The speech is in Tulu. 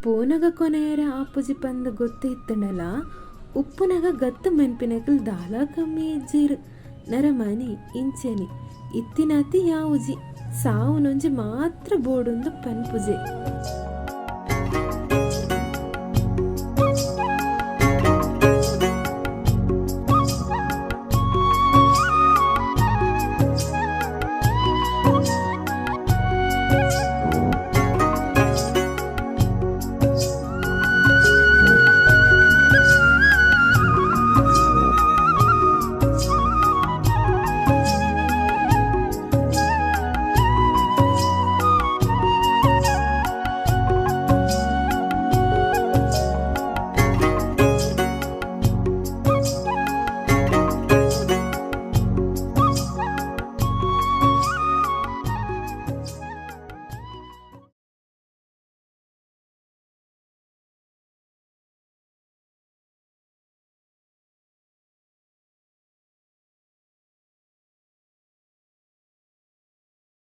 ಪೋನಗ ಕೊನಯೆರೆ ಆಪುಜಿ ಪಂದ್ ಗೊತ್ತು ಇತ್ತ್ಂಡಲಾ ಉಪ್ಪುನಗ ಗತ್ತ್ ಮನ್ಪಿನಕುಲು ದಾಲ ಕಮ್ಮಿ ಇಜ್ಜೆರ್. ನರಮಾನಿ ಇಂಚೆನೆ ಇತ್ತಿನಾತ್ ಯಾವುಜಿ ಸಾವುನೊಂಜಿ ಮಾತ್ರ ಬೋಡುಂದು ಪನ್ಪುಜೆ.